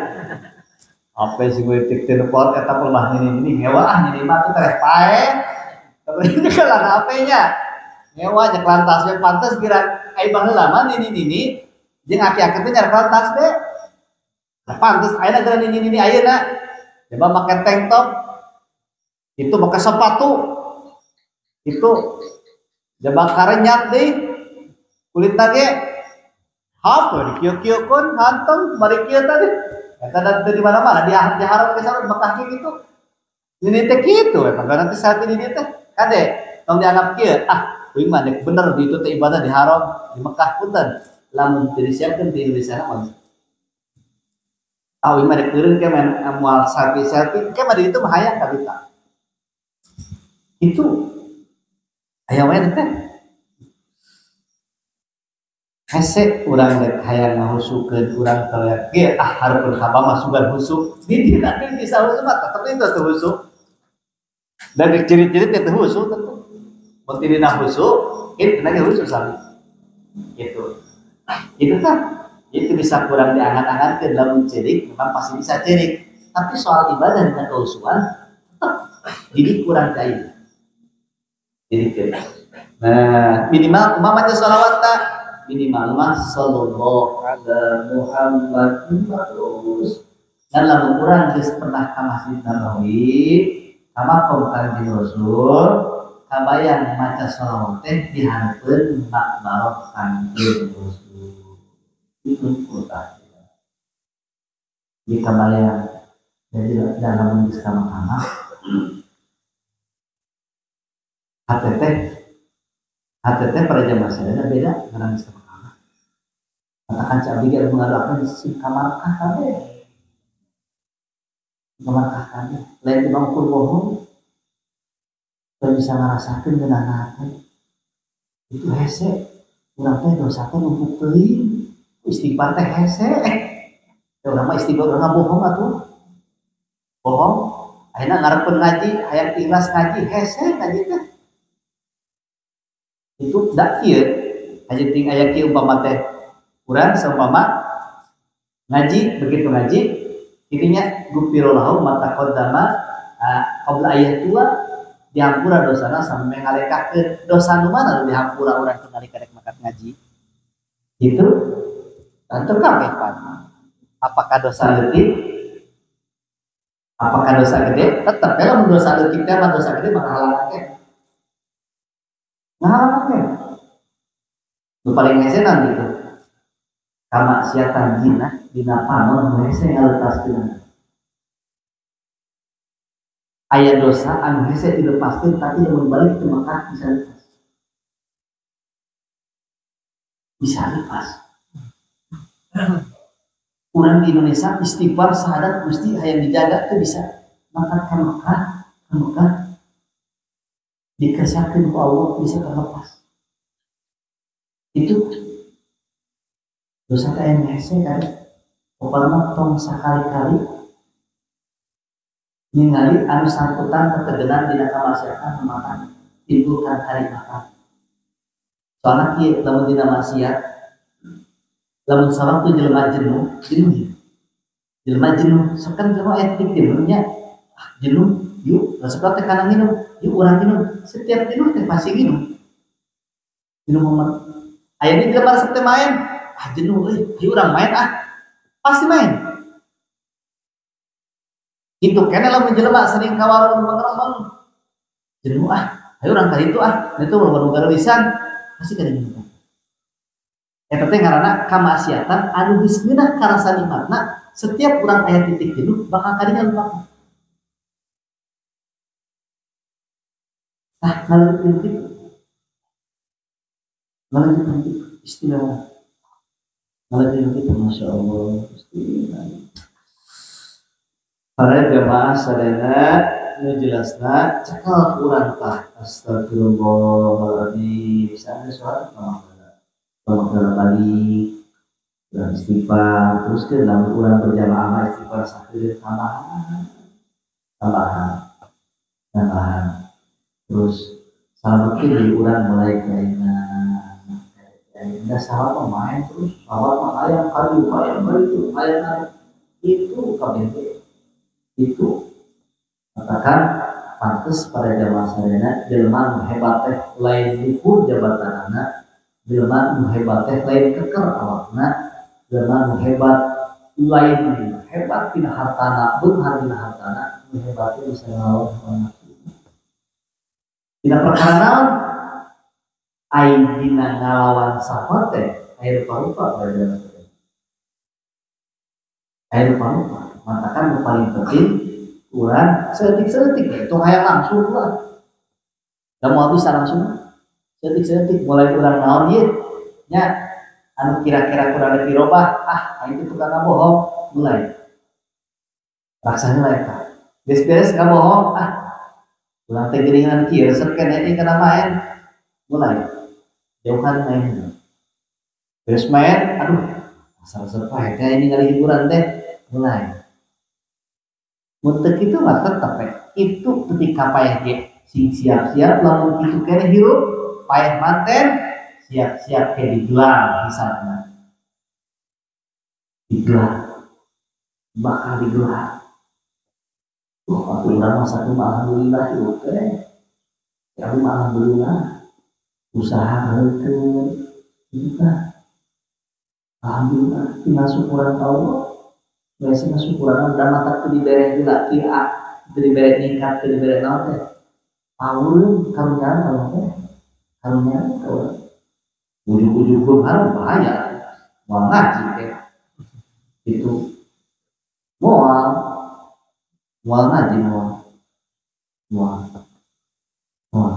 HP sing tik telepon eta lemah ini ngewa ah ini mah tuh tereh pae. Tapi nyekelan HP-nya. Ngewa nyekelan tasbih pantes kira ai baheula mah nini-nini jeung aki-aki teh nyekelan tasbih. Nah, pantes ayeuna geura nini-nini ayeuna. Coba make tank top. Itu make sepatu. Itu jaba karenyat deui. Kulitna ge hap we dikieu-kieukeun hanteng bari kieu tadi. Eta da teu di mana-mana di haram geus sareng Mekah ge kitu. Ini teh kitu eta nanti saat ini teh kade tong dianggap kieu ah Kuing mah dek bener di itu teh ibadah di haram di Mekah punten. Lamun teu disiapkeun di Indonesia mah. Ah uing mah dek teureun ke main moal selfie-selfie ke mah di itu mah hayang kabita. Itu aya wae teh. Hese urang rek hayang ngahusukeun urang teh ge ah hareupeun Kabah mah sugan husuk. Di dieu teh bisa husuk mah tetep itu teu husuk. Dan ciri-ciri teh teu husuk tentu. Mun teu dina husuk, kitu ge husuk sami. Gitu. Itu kan itu bisa kurang diangan-angankeun lamun ceurik memang pasti bisa ceurik. Tapi soal ibadah dan kehusuan tetep jadi kurang cair. Jadi kieu. Nah, minimal kumaha maca sholawat ta? Minimal mah sallallahu ala Muhammad terus. Dan lamun urang geus pernah ka Masjid Nabawi, ka makom Kanjeng Rasul, kabayang maca sholawat teh dihareupeun makbarah Kanjeng Rasul. Itu kota. Di kabayang. Jadi dalam geus ka makamah HTT pada zaman sadaya beda ngaran geus ka makamah. Katakan cak abdi ge ngadoakeun sing ka Markah kabeh. Ka Markah kabeh. Lain ti ukur bohong. Teu bisa ngarasakeun geunahna teh. Itu hese. Urang teh dosa teh numpuk teuing. Istighfar teh hese. Ya urang mah istighfar urang bohong atuh. Bohong. Ayeuna ngarepkeun ngaji, hayang ikhlas ngaji, hese ngaji teh. Itu dak kieu. Haji ting aya kieu umpama teh urang seumpama ngaji, begitu ngaji intinya gufirallahu ma taqaddama qabla ayat tua dihampura dosana sampai ngalekahkeun dosa nu mana nu dihampura urang teu nalika rek makat ngaji. Itu tentu kabeh pan. Apakah dosa leutik? Apakah dosa gede? Tetep we lamun dosa leutik teh mah dosa gede mah ngahalangan teh. Ngahalangan teh. Nu paling hesenan gitu. Kamaksiatan zina dina panon nu hese ngaleupaskeun. Aya dosa anu hese dilepaskeun tapi lamun balik ke Mekah bisa lepas. Bisa lepas. Urang di Indonesia istighfar sahadat Gusti hayang dijaga teu bisa. Maka ka Mekah dikersakeun ku Allah bisa terlepas. Itu dosa teh aya hese kan. Pokona tong sakali-kali ningali anu sangkutan tetegenan dina kamaksiatan maka timbulkan hari makan. Soalna kieu lamun dina maksiat lamun sawaktu jelema jenuh, jenuh. Jelema jenuh, sok kan jelema aya titik jenuhnya. Ah, jenuh, yuk resep teh kana nginum, yuk urang nginum. Setiap jenuh teh pasti nginum. Jenuh momen. Aya di jelema resep teh main, ah jenuh euy, yuk urang main ah. Pasti main. Gitu kene lamun jelema sering ka warung mengeremeng. Jenuh ah, ayo urang ka ditu ah, ditu warung gareulisan pasti kada jenuh. Eta teh ngaranna kamaksiatan anu geus ngeunah karasa nikmatna, setiap urang aya titik jenuh bakal kadinya lupa. Tah ngaleukeun kitu. Ngaleukeun kitu istimewa. Ngaleukeun kitu masyaallah istimewa. Para jamaah sadayana nu jelasna cekal urang tah astagfirullahaladzim bisa sholat mah balik urang istighfar terus ke dalam urang berjamaah istighfar sakit tambahan terus salamet di urang mulai kaina salat mah main terus salat mah hayang kali hayang itu hayang itu kabeh itu katakan pantes pada jamaah sadayana jelema nu hebat teh lain luhur jabatanana, jelema nu hebat teh lain keker awakna, jelema nu hebat lain hebat tina hartana, beunghar dina hartana, nu hebat teh bisa ngalawan hawa nafsu. Dina perkara naon? Ai dina ngalawan sahabat teh aya rupa-rupa pada jamaah sadayana. Aya rupa-rupa. Matakan yang paling penting urang seetik-seetik itu hayang langsung lah. Da moal bisa langsung. Setik-setik mulai urang naon ieu nya anu kira-kira kurang rek dirobah, ah aing teh tukang ngabohong, mulai. Rasanya lah eta. Geus beres ngabohong, ah urang teh geuningan kieu resep keneh ieu kana main. Mulai. Jauhan main. Beres main, aduh, asal resep wae teh ini ngali hiburan teh, mulai. Mun teu kitu mah tetep we. Itu ketika paeh ge sing siap-siap lamun kitu keneh hirup, paeh manten siap-siap ke digelar hisabna. Digelar. Bakal digelar. Waktu urang mah satu mah alhamdulillah ieu teh. Ya mah alhamdulillah. Usaha heukeun. Kitu tah. Alhamdulillah tina syukuran ka Allah. Biasa mah syukuran da mata teu dibere heula kieu ah, teu dibere ningkat, teu dibere naon teh. Paulun karunyaan Allah teh. Karunyaan ka urang. Ujug-ujug beunghar bahaya. Moal ngaji teh. Itu moal moal ngaji moal. Moal. Moal.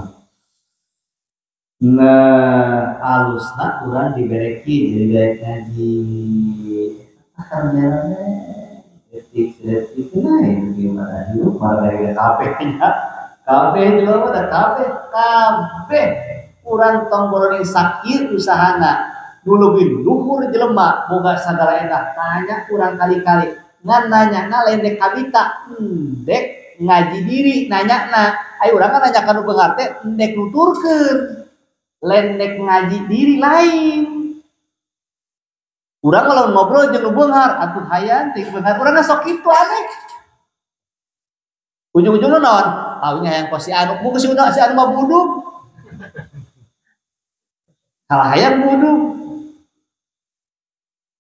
Nah, alusna urang dibere ki jadi dibere ngaji. Karunyaan teh detik-detik lain gimana hidup malah dari kabeh nya. Kabeh jelema mah kabeh kabeh urang tong boroning sakit usahana nu leuwih luhur jelema boga sagala endah tanya urang kali-kali ngan nanyana lain dek kabita endek ngaji diri nanyana aya urang kan nanya ka nu beunghar teh endek nuturkeun lain dek ngaji diri lain urang kalau ngobrol jeung nu beunghar atuh hayang teh beunghar urang sok kitu aneh ujung-ujungna naon taunya hayang kos si anu mun si anu mah buduk salah hayang buduk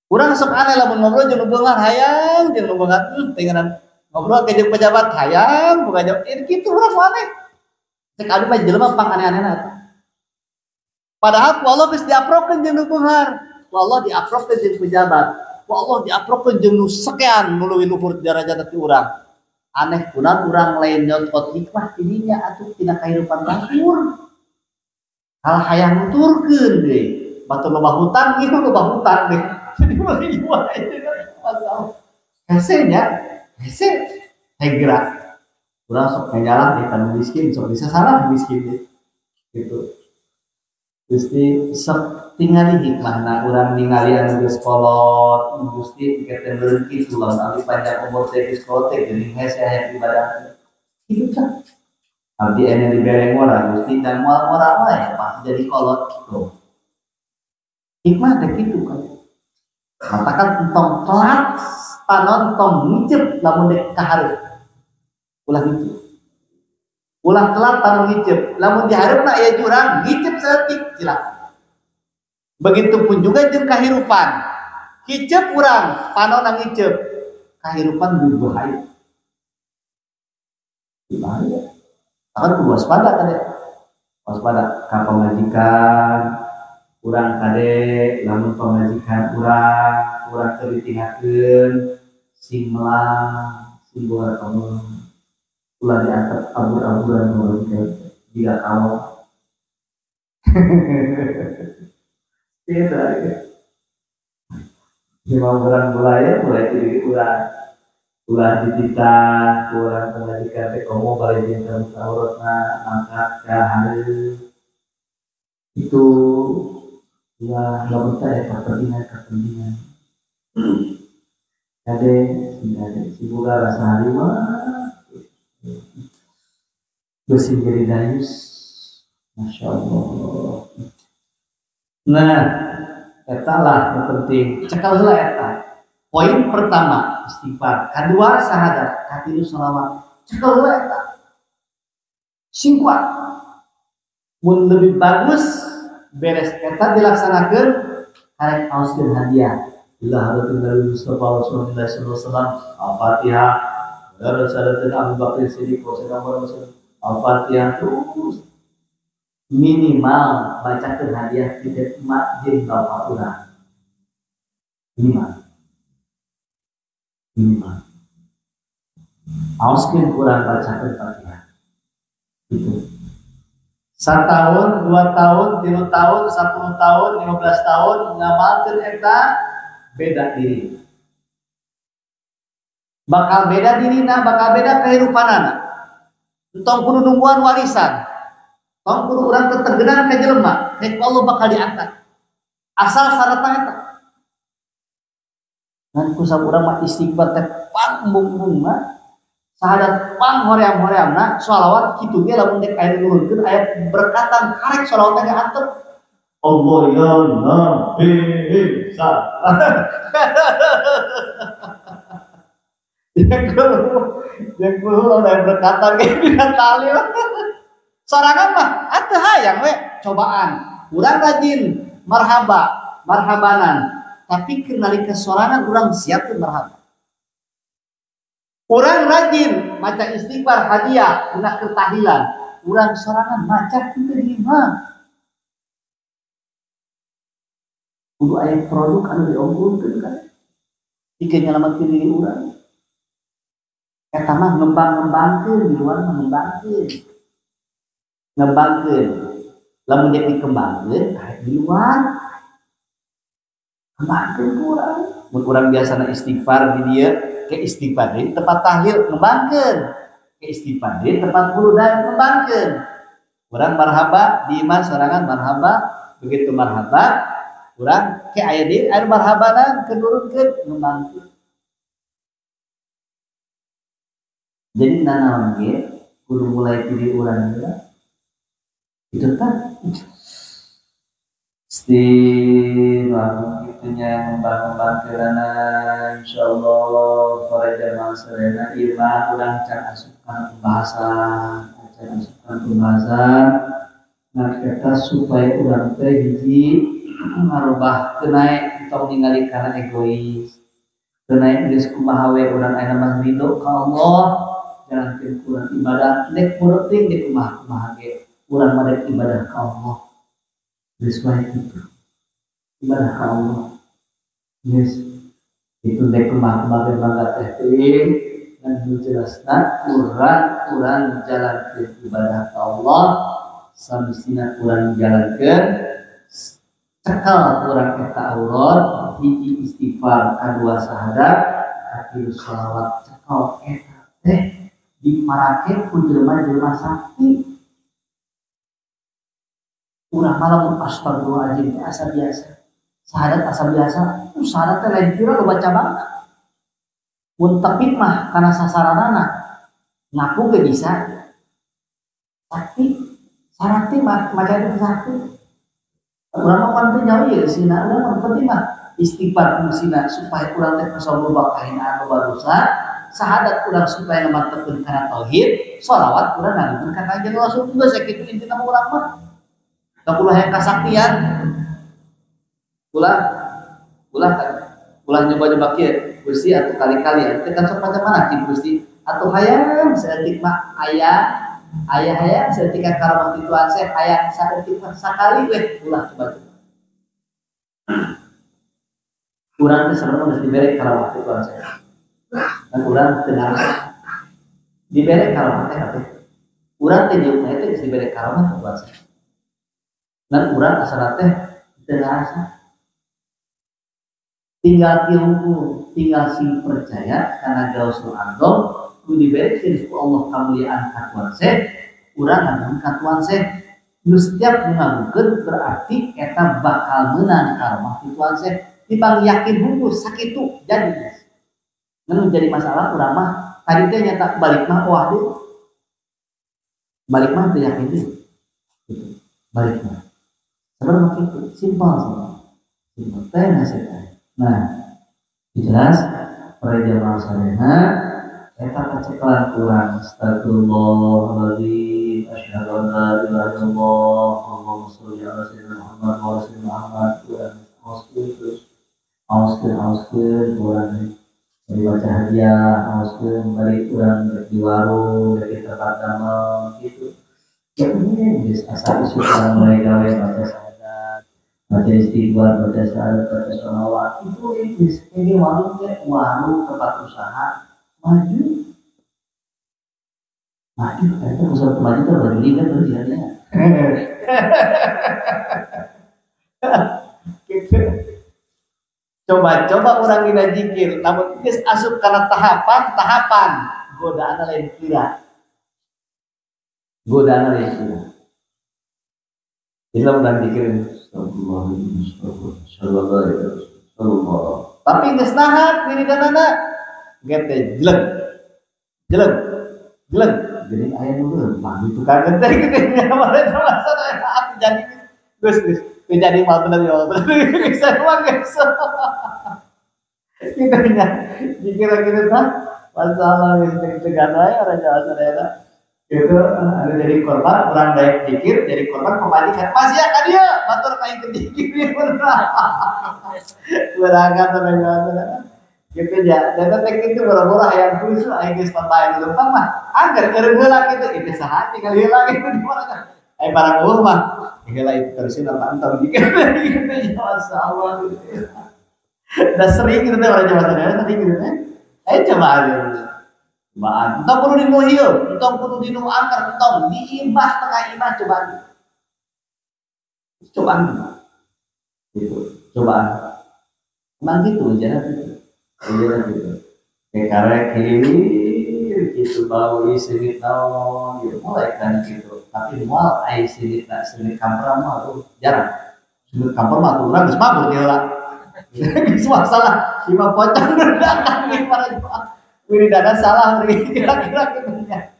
urang sok aneh lamun ngobrol jeung nu beunghar hayang jeung nu beunghar teh ngobrol ke jeung pejabat hayang bukan jawab kitu urang aneh cek abdi mah jelema pang aneh-anehna eta padahal ku Allah geus diaprokeun jeung nu beunghar ku Allah diaprokeun jeung pejabat ku Allah diaprokeun jeung nu sekian nu leuwih luhur darajatna ti urang aneh kunaon urang lain nyotot hikmah tidinya atuh tina kahirupan batur hal hayang nuturkeun deui batur loba hutang ieu loba hutang deui jadi mah ieu wae masalah hese nya hese hegra urang sok ngajalan di tanah miskin sok bisa salah miskin deh gitu Gusti sok tingali hikmahna urang ningali anu geus kolot Gusti teh meureun kitu lamun abdi panjang umur teh geus kolot teh geuning hese hayang ibadah kitu tah abdi aya dibere ngora Gusti dan moal ngora wae pasti jadi kolot gitu hikmah teh kitu kan matakan entong telat panon tong ngicep lamun dek ka hareup ulah ngicep ulah telat panon ngicep lamun di hareupna aya jurang ngicep saeutik cilaka begitupun juga jeung kahirupan kicep urang panonna ngicep kahirupan leuwih bahaya bahaya akan kudu waspada kade waspada ka pamajikan urang kade lamun pamajikan urang urang teu ditinggalkeun sing melang sing boga kamu ulah diantep abur-aburan pamajikan jika kamu gitu lima bulan mulai mulai diri ulah ulah dititah urang pamajikan teh komo bari dinten auratna mangkat ka hareup itu ya lamun teh kepentingan kade sing kade siboga rasa harima bersih jadi dayus Masya Allah. Nah eta lah yang penting cekal heula eta poin pertama istighfar kadua syahadat katilu sholawat cekal heula eta sing kuat mun lebih bagus beres eta dilaksanakeun karek aoskeun hadiah ila hadratin Nabi Mustafa Rasulullah sallallahu alaihi wasallam Al-Fatihah ya Sayyidina Abu Bakar Siddiq Al-Fatihah terus minimal bacakeun hadiah titip emak jeung bapak urang minimal minimal aoskeun urang bacakeun Fatihah gitu Satahun, 2 tahun, 3 tahun, 10 tahun, 15 tahun ngamalkeun eta beda diri. Bakal beda dirina, bakal beda kehidupanana. Entong kudu nungguan warisan. Tong kudu urang teu tergenang ka jelema, rek Allah bakal diangkat. Asal syaratna eta. Ngan ku saurang mah istighfar teh pang embung-embungna, sahadat pang hoream-horeamna, sholawat kitu ge lamun dek aya nurunkeun aya berkatan karek sholawat teh antep. Allah ya Nabi Yang kulo lain berkatan ge dina tali. Sorangan mah atuh hayang we cobaan. Urang rajin marhaba, marhabanan. Tapi keur nalika sorangan urang siap teu marhaba. Urang rajin maca istighfar hadiah dina keur tahlilan. Urang sorangan maca kitu di imah. Kudu aya produk anu dionggulkeun kan. Dikeun nyalametkeun diri urang. Eta mah ngembang-ngembangkeun di luar mah ngembangkeun. Ngembangkeun. Lamun dek dikembangkeun karek di luar. Ngembangkeun ku urang. Mun urang biasana istighfar di dieu, ke istighfar di tempat tahlil ngembangkeun. Ke istighfar di tempat buludan ngembangkeun. Urang marhaba di imah sorangan marhaba, begitu marhaba urang ke aya deui aya marhabana keur nurunkeun ngembangkeun. Jadi nanaon ge kudu mulai diri urang heula. Itu tah. Istighfar kitunya ngembang-ngembangkeunana insyaallah para jamaah sadayana ieu mah urang can asupkan pembahasan, can asupkan pembahasan. Nah eta supaya urang teh hiji ngarubah teu naek entong ningali kana egois. Teu naek geus kumaha we urang ayeuna mah ridho ka Allah. Jalankeun kurang ibadah nek penting di kumaha-kumaha ge urang mah rek ibadah ka Allah geus wae kitu ibadah ka Allah geus itu nek kumaha-kumaha ge mangga teh teuing ngan nu jelasna urang jalankeun ibadah ka Allah samisina urang jalankeun cekal urang eta aurat hiji istighfar kadua syahadat katilu sholawat cekal eta teh diparake ku jelema-jelema sakti. Urang malah mun astagfirullahaladzim teh asa biasa. Syahadat asa biasa, syahadat teh lain kira loba cabangna. Mun tepit mah kana sasaranana ngaku ge bisa. Sakti, sarakti mah maca itu sakti. Urang mah pan teu nyaho ieu sina, urang mah penting mah istighfar fungsina supaya urang teh kosong loba kahinaan loba dosa. Syahadat urang supaya ngamantepkeun kana tauhid, sholawat urang ngagungkeun ka Kanjeng Rasul geus sakitu intina mah urang mah. Tong ulah yang kasaktian. Ulah ulah ulah nyoba-nyoba kieu Gusti atuh kali-kali teh kan sok macam mana cing Gusti atuh hayang saeutik mah aya aya hayang saeutik ka karamah ti Tuhan saya hayang saeutik mah sakali weh ulah coba-coba. Urang teh sabenerna geus dibere karamah ti Tuhan saya. Dan urang teu ngarasa dibere karamah teh kabeh. Urang teh dieu teh geus dibere karamah ku Tuhan saya. Dan urang asal teh teu ngarasa. Tinggal tiungku, tinggal sing percaya karena Gausul A'zam ku dibere ku Allah kamuliaan ka Tuhan saya, urang ngagungkeun ka Tuhan saya. Nu setiap ngagungkeun berarti eta bakal meunang karamah ti Tuhan saya. Tibang yakin hungkul sakitu jadi. Ngan jadi masalah urang mah tadi teh nyata balik mah wah deui. Balik mah teu yakin deui. Gitu. Balik mah. Sebenarnya kitu, simpel sih. Simpel teh nasihat. Nah, jelas para jamaah sadayana eta kaceklan urang astagfirullahaladzim asyhadu an la ilaha illallah allahumma sholli ala sayyidina Muhammad wa ala sayyidina Muhammad urang auskeun terus auskeun urang bari baca hadiah auskeun bari urang di warung di tempat damel gitu ya ini geus asa isu urang mulai gawe baca syahadat baca istighfar baca syahadat baca sholawat itu geus ini warung teh warung tempat usaha maju maju eta usaha maju teh bari liga teh jadinya Gitu. Coba-coba urang dina zikir, lamun geus asup kana tahapan-tahapan godaan lain kira. Godaan lain kira. Jadi lamun urang zikir astagfirullah, tapi geus nahan wiridanana ge teh jelek. Jelek. Jelek. Jadi aya nu leumpang itu kan teh kitu nya masalah jadi geus geus jadi mal bener ya bisa mah geus. Kitu nya dikira-kira tah masalah geus deg-degan wae orang Jawa sadayana. Gitu anu jadi korban urang daek zikir jadi korban pamajikan masih ya ka dieu batur ka ieu zikir berangkat orang Jawa sadayana. Gitu ya, dan teh kitu boro-boro hayang khusyuk aya geus papae leumpang mah angger eureun heula kitu itu saha tinggal heula kitu di mana aya barang eueuh mah heula itu terusin apa entong gitu gitu ya masyaallah. Da sering gitu teh orang Jawa sadayana sering gitu teh. Ayo coba aja. Cobaan. Entong kudu dinu hieu, entong kudu dinu angker, entong di imah tengah imah cobaan. Cobaan. Gitu, cobaan. Emang gitu jangan gitu. Ujian gitu. Karek gitu bau seungit naon gitu mulai kan gitu. Tapi moal ai seungit seungit kamper mah tuh jarang. Seungit kamper mah tuh urang geus mabur heula. Geus masalah lima pocong datang di para jemaah. Wiridana salah kira-kira gitu nya.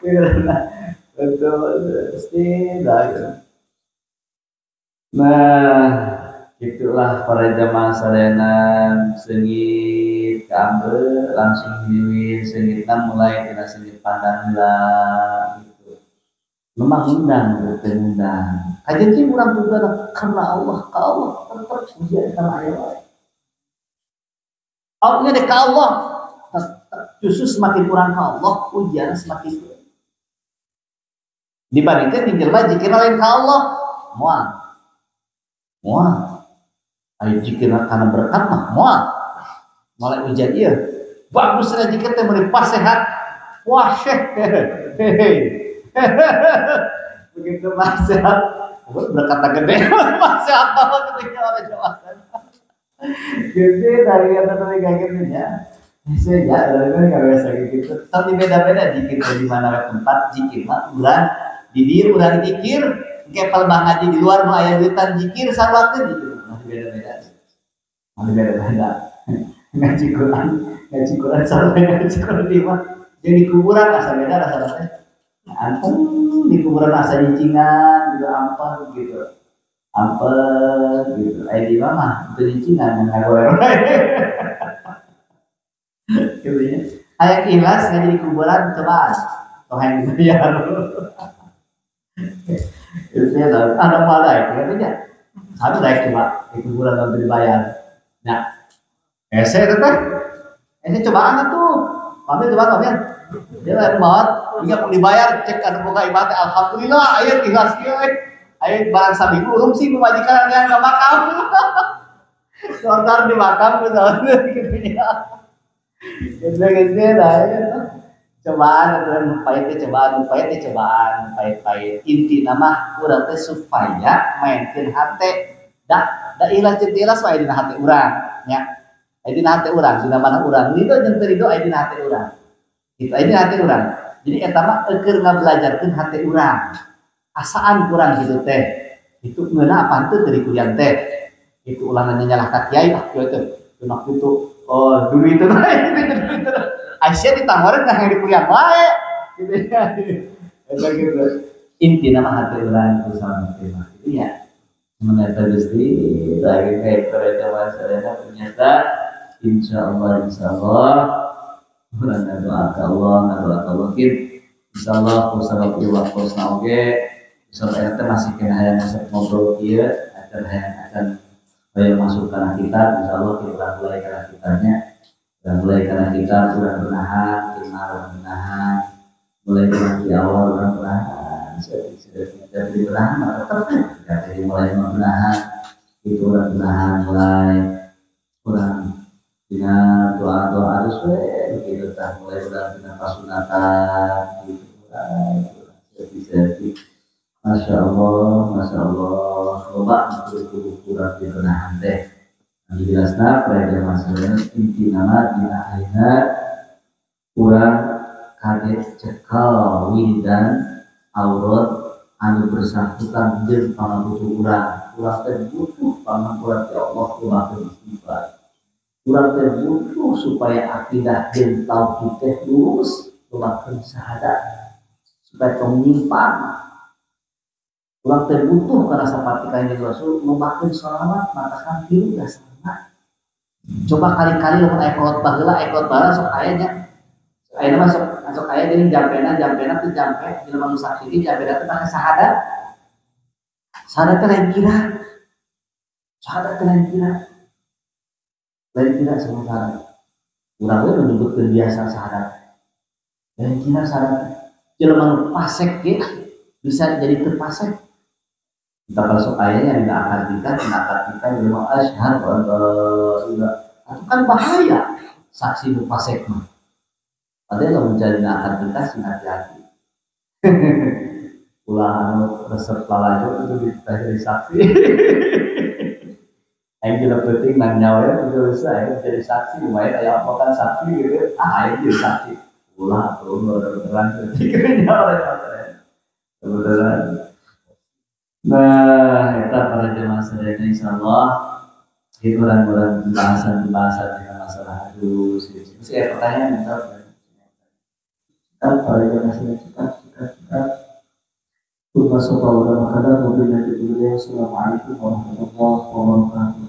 Wiridana betul pasti dah. Nah, itulah para jamaah sadayana seungit kaambe langsung hiwin seungitna mulai tina seungit pandang heula gitu. Memang undang teu ngundang. Kajeun sih urang tujuanna karena Allah ka Allah tetep ujian kana aya wae. Awalnya dek ka Allah tetep justru semakin kurang ka Allah ujian semakin kurang. Dibandingkan jeung jelema zikirna lain ka Allah moal. Moal. Ayo zikir karena berkat mah moal. Mulai ujian ieu. Bagus cenah zikir teh meuli pas sehat. Wah syekh. Begitu pas sehat, berkat gede. Pas sehat banget ketika orang Jawa. Gitu dari kata tadi kayak gitu ya. Saya ya dari nggak biasa gitu. Tapi beda-beda zikir di mana tempat zikir mah urang di dieu urang zikir, kepal bang haji di luar mah aya duitan zikir sarwakeun zikir. Masih beda-beda. Masih beda-beda. Ngaji Quran sarua ngaji Quran di mah. Jadi kuburan asa beda rasana teh. Anteng di kuburan asa nyicingan gitu ampel gitu. Ampel gitu. Aya di mah teu nyicingan ngagoler. Gitu ya. Hayang ikhlas ngaji di kuburan cobaan. Tong hayang dibayar. Itu ya ada malah gitu ya. Satu daek coba di kuburan tong dibayar. Nah, ese teh. Ese cobaan atuh. Ambil coba ambil. Dia lain maot, hingga pun dibayar cek anu boga imah teh alhamdulillah aya ikhlas kieu euy. Aya barang saminggu urung sih pamajikan yang ka makam. Sortar di makam gitu ya. Gitu lah ya. Cobaan aturan pahit teh cobaan, pahit teh cobaan, pahit-pahit. Inti nama urang teh supaya mainkeun hate. Da da ikhlas jeung ikhlas mah dina hate urang nya. Aya dina hate urang, dina mana urang ridho jeung teu ridho aya dina hate urang. Gitu aya dina hate urang. Jadi eta mah eukeun ngabelajarkeun hate urang. Asaan kurang gitu teh. Itu ngeunah apa henteu teu dikulian teh. Itu ulah nanya nyalah ka kiai ah kieu teh. Cenah kitu. Oh, dulu itu itu. Aisyah ditawarin ka yang dikulian wae. Gitu ya. Eta gitu. Inti nama hate urang ku sama teh mah. Itu ya. Meneta Gusti lagi kayak para sadayana ternyata insyaallah urang ngadoa ka Allah ngadoa ka Allah kin insyaallah ku sabab ieu waktosna oge insyaallah eta masih kena hayang resep ngobrol kieu acan hayang acan hayang masuk kana kitab insyaallah kita mulai kana kitabnya urang mulai kana kitab urang benahan kumaha urang benahan mulai kana di awal urang benahan dari benahan mah tetep dari mulai benahan itu urang benahan mulai urang dina doa-doa harus we begitu tah mulai urang dina pasunatan gitu mulai sedih-sedih Masya Allah, Masya Allah, loba buku-buku rapi penahan teh. Anu jelasna para jamaah sadaya inti nama dina ayeuna urang kade cekal wiridan aurat anu bersangkutan jeung pangabutuh urang. Urang teh butuh pangampura ti Allah kumaha istighfar. Urang teh butuh supaya akidah jeung tauhid teh lurus lumakeun syahadat supaya tong nyimpang. Urang teh butuh kana sapati kanjeng Rasul lumakeun sholawat matakan tilu dasarna. Coba kali-kali lamun aya kolot baheula aya kolot baheula sok aya nya. Ayeuna mah sok aya deui jampena teh jampe jelema nu sakit jampena teh make syahadat. Syahadat teh lain kira. Syahadat teh lain kira. Lain kira semua syahadat. Urang we menyebutkeun biasa syahadat. Lain kira syahadat. Jelema nu pasek ge bisa jadi teu pasek. Kita masuk ayatnya dina akad nikah, dina akad nikah jelema asyhadu an la ilaha. Itu kan bahaya saksi nu pasek mah. Padahal lamun jadi dina akad nikah sing hati-hati. Ulah anu resep lalajo itu ditah jadi saksi. Aing jeung penting nang nyawa itu bisa aing jadi saksi lumayan aya apa kan saksi gitu. Ah aing jadi saksi. Ulah atuh beneran nyawa beneran. Nah, eta para jemaah sadaya insyaallah ieu urang-urang pembahasan-pembahasan dina masalah hadus. Masih ada pertanyaan enggak? Para jemaah sadaya cekap. Assalamualaikum warahmatullahi wabarakatuh.